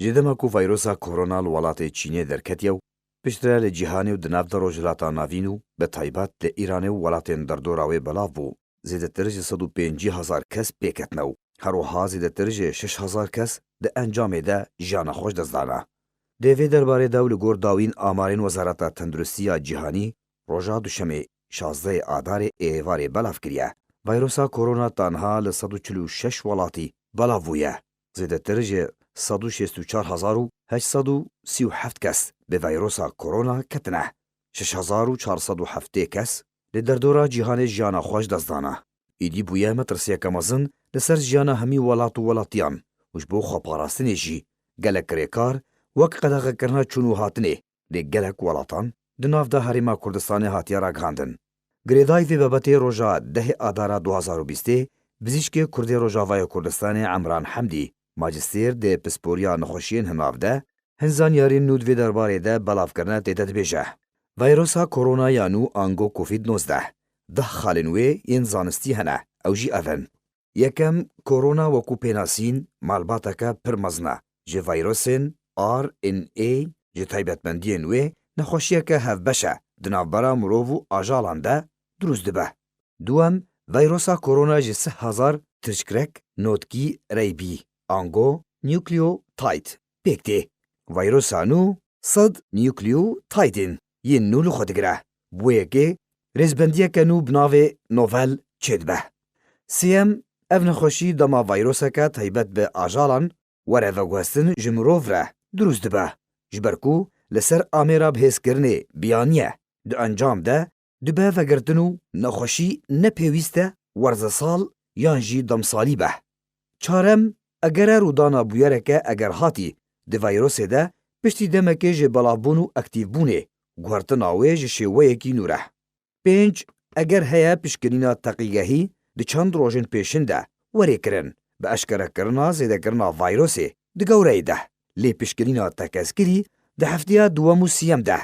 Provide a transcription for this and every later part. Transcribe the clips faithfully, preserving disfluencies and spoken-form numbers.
Ji dema ku vayrosa korona li welatê Çînê derketiye û piştre li cîhanê û di nav de Rojhilata Navîn û bi taybet li Îranê û welatên derdora wê belav bû, zêdetir ji sed û pêncî hezar kes pêketine û her wiha zêdetir ji şeş hezar kes di encamê de jiyana xwe ji dest dane. Di vê derbarê de û li gor dawîn amarên Wezareta Tenduristî ya Cîhanî roja Duşemê şazdehê Adarê ê êvarê belav kiriye, vayrosa korona tanha li sed û çil û şeş welatî belav bûye. Zêdetir ji sed û şêst û çar hezar û heşt sed û sî û heft kes bi vayrosa korona ketine. Şeş hezar û çar sed û heftê kes li derdora cîhanê jiyana xwe ji dest dane. Êdî bûye metirsiyeke mezin li ser jiyana hemî welat û welatiyan û ji bo xweparastinê jî gelek kirêkar wek qedexekirina çûn û hatinê li gelek welatan, di nav de Herêma Kurdistanê hatiye ragihandin. Girêdayî vê babetê roja dehê Adara du hazar û bîstê, pizîşkê Kurdê Rojavayê Kurdistanê Emran Hemdî, majistêr di pisporiya nexweşiyên hinav de, hin zanyarên nû di vê derbarê de belav kirine tê de dibêje. Vayrosa korona ya nû ango Covid nozdeh, deh xalên wê yên zanistî hene, ew jî ev in. Yekem, korona wekû pênasîn malbateke pir mezin e. Ji vayrosên R N A, ji taybetmendiyên wê nexweşiyeke hevbeş e di navbera mirov û ajalan de dirûst dibe. Duwem, vayrosa korona ji sih hezar tirşkrek notkî reybî, ango nucleotide, pêk tê. Vayrosa nû sed nucleotidên yên nû li xwe digire. Bi wê yekê rêzbendiyeke nû bi navê novel çêdibe. Sêyem, ev nexweşî dema vayroseke taybet bi ajalan were veguhestin ji mirov re dirûst dibe. Ji ber ku li ser amêra bihêzkirinê biyaniye, di encam de dibe vegirtin û nexweşî ne pêwîst e werzesal yan jî demsalî be. Çarem, egere rûdana bûyereke egerhatî di vayrosê de piştî demekê ji belavbûn û aktîvbûnê, guhertina wê ji şêweyekî nû re. Pênc, eger heye piştgirîna teqîgehî di çend rojên pêşin de were kirin, bi eşkerekirina zêdekirina vayrosê di gewreyê de, lê piştgirîna tekeskirî di hefteya duwem û siyem de,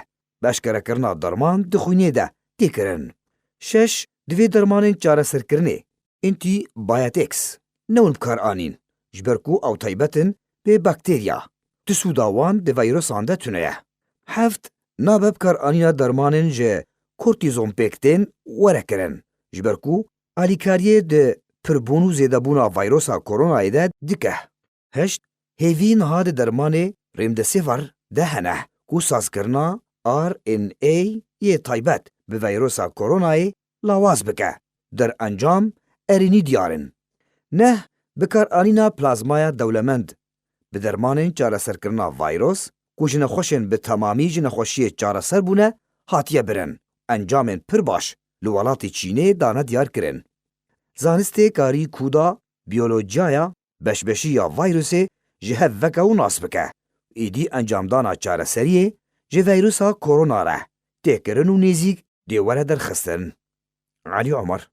bi eşkerekirina derman di xwînê de tê kirin. Şeş, divê dermanên çareserkirinê, antibiotics, newin bikaranîn, ji ber ku ew taybet in pê bakterya, ti sûda wan di vayrosan de tune ye. Heft, nabe bikaranîna dermanên ji kortîzon pêk tên were kirin, ji ber ku alîkariyê di pirbûn û zêdebûna vayrosa koronayê de dike. Heşt, hêvî niha di dermanê remdesivir de hene ku sazkirina R N A yê taybet bi vayrosa koronayê lawaz bike, derencam erênî diyar in. Neh, bikaranîna plazmaya dewlemend bi dermanên çareserkirina vayros ku ji nexweşên bi temamî ji nexweşiyê çareser bûne hatiye birin, encamên pir baş li welatê Çînê dane diyar kirin. Zanistê karî kûda biyolojiyaya beşbeşî ya vayrosê ji hev veke û nas bike. Êdî encamdana çareseriyê ji vayrosa korona re tê kirin û nêzîk dê were derxistin. Elî Omer.